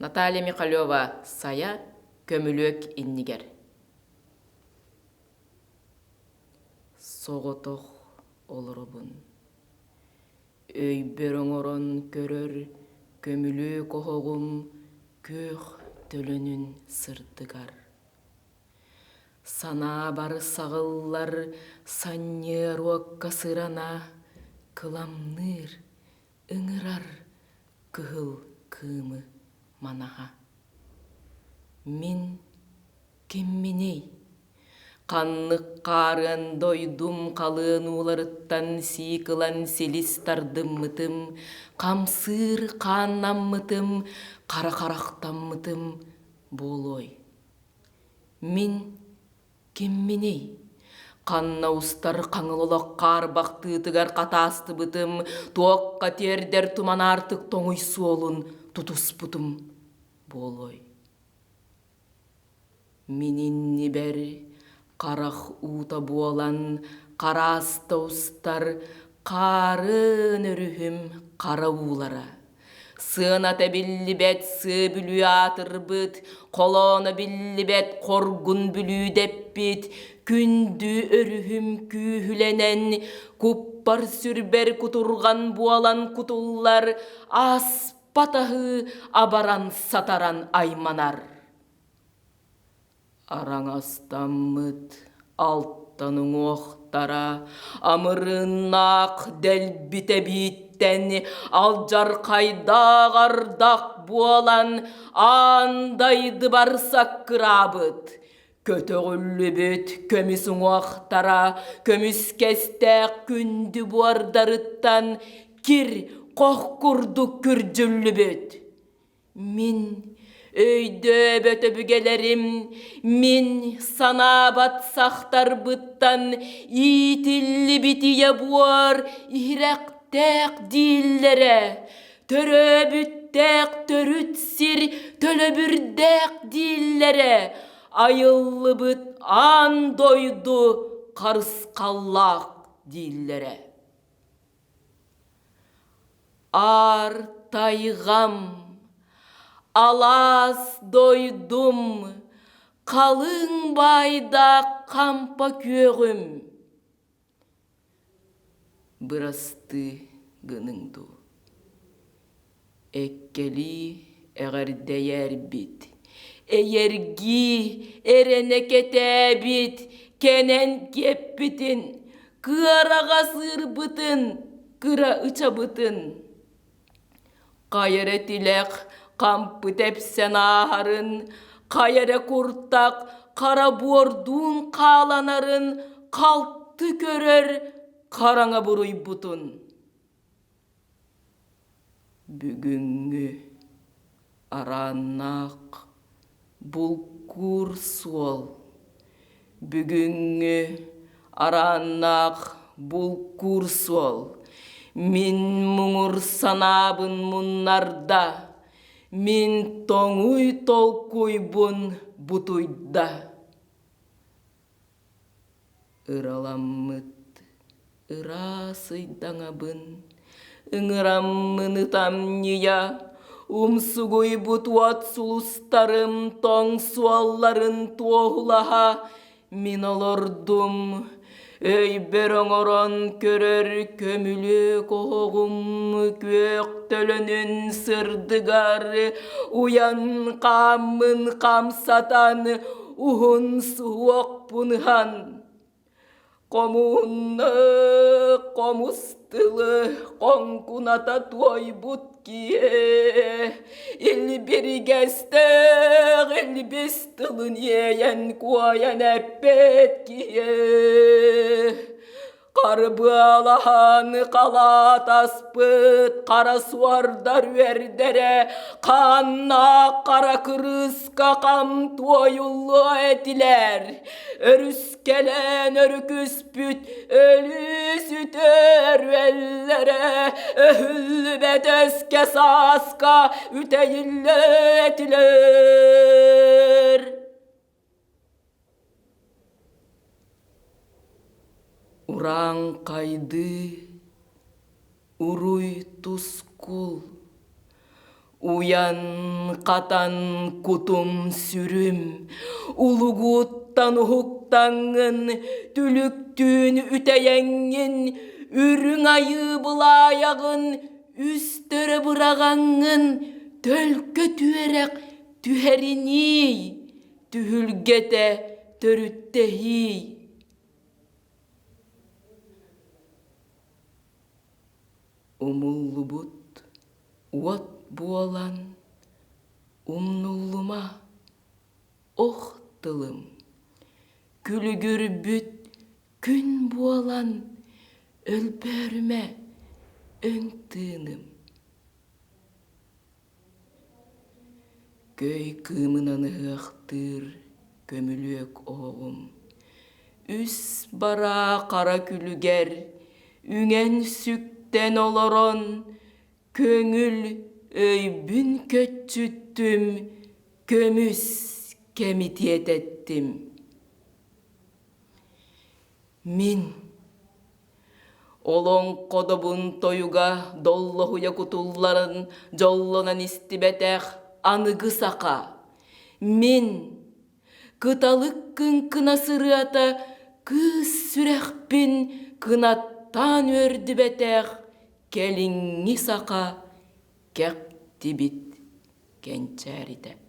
Наталья Михалева «Сайа көмүлүөк иннигэр» Соҕотох олоробун. Өйбөр оҥорон көрөр көмүлүөк оһоҕум күөх төлөнүн сырдыгар. Санаабар саҕыллар санньыар уокка сырана кыламныыр, ыҥырар кыһыл кыымы манаһа. Мин кимминий? Ханнык хаарыан дойдум халыан ууларыттан сиик ылан силис тардыммытым, хамсыыр хааннаммытым, хара харахтаммытым буолуой? Мин кимминий? Ханна устар хаҥыл олох хаарбахтыытыгар хатаастыбытым, туохха тиэрдэр туманаартык тоҥуй суолун тутуспутум буолуой? Мин иннибэр харах уута буолан харааста устар хаарын өрүһүм хара уулара. Сыаната биллибэт сыа Бүлүү аатырбыт, холооно биллибэт хоргун Бүлүү дэппит, күндү өрүһүм күүһүлэнэн, куппар-сүрбэр кутурҕан буолан кутуллар, ааспат аһыы абаран-сатаран айманар. Араҥастаммыт алтан уҥуохтара амырыыннаах дэлби тэбииттэн алдьархайдаах ардах буолан аан дайдыбар саккыраабыт, көтөҕүллүбүт көмүс уҥуохтара көмүскэстээх күндү буордарыттан кир хох курдук күрдьүллүбүт. Мин өйдөөбөт өбүгэлэрим, мин санаабат сахтарбыттан иитиллибит ийэ буор иһирэхтээх дииллэрэ, төрөөбүттээх төрүт сир төлөбүрдээх дииллэрэ, айыллыбыт аан дойду харысхаллаах дииллэрэ. Аар тайҕам, алаас дойдум, халыҥ баайдаах хампа күөҕүм. Бырастыы гыныҥ дуу, эккэлии эҕэрдэйэрбит, эйэргии эрэнэ кэтээбит кэнэн киэппитин, кыараҕас ыырбытын, кыра ычабытын. Хайа эрэ тилэх хампы тэпсэн ааһарын, хайа эрэ куртах хара буордуун хааланарын халты көрөр хараҥа буруйбутун. Бүгүҥҥү арааннаах булкуур суол, бүгүҥҥү арааннаах булкуур суол мин муҥур санаабын муннарда, мин тоҥуй толкуйбун бутуйда. Ыраламмыт ыраас ыйдаҥабын, ыҥыраммын ытамньыйа, умсугуйбут уот сулустарым тоҥ суолларын туоһулаһа мин олордум, өйбөр оҥорон көрөр көмүлүөк оһоҕум күөх төлөнүн сырдыгар уйан хааммын хамсатан уһун суһуохпун ыһан Хомуһунна хомус тылы хоҥкуната туойбут киһи илбиригэстээх илбис тылын иэйэн куойан эппит киһи Харбыалаһан халаатаспыт хара суордар үөрдэрэ хааннаах хара кырыыска хам туойуллуо этилэр. Өрүскэлээн өрүкүспүт өлүү сүтэр үөллэрэ өһүллүбэт өскө сааска үтэйиллэ этилэр. Урааҥхайдыы уруй тускул. Уйан хатан кутум-сүрүм, улугуттан уһуктаҥҥын, түлүктүүн үтэйэҥҥин, үрүҥ айыы былаайаҕын үстөрө быраҕаҥҥын, төлкө түөрэх түһэриниий, түһүлгэтэ төрүттэһиий. Умуллубут уот буолан умнуллума ох тылым, күлүгүрбүт күн буолан өлбөөрүмэ өҥ тыыным. Көй кыымынан ыһыахтыыр көмүлүөк оһоҕум үс бараа хара күлүгэр үҥэн-сүктэн олорон көҥүл өйбүн көччүттүм, көмүс кэмитиэтэттим. Мин Олоҥходобун тойуга доллоһуйа кутулларын дьоллонон истибэтэх аныгы саха. Мин кыталык кыҥкына сырыата кыыс сүрэхпин кынаттаан үөрдүбэтэх кэлиҥҥи саха кэхтибит кэнчээритэ.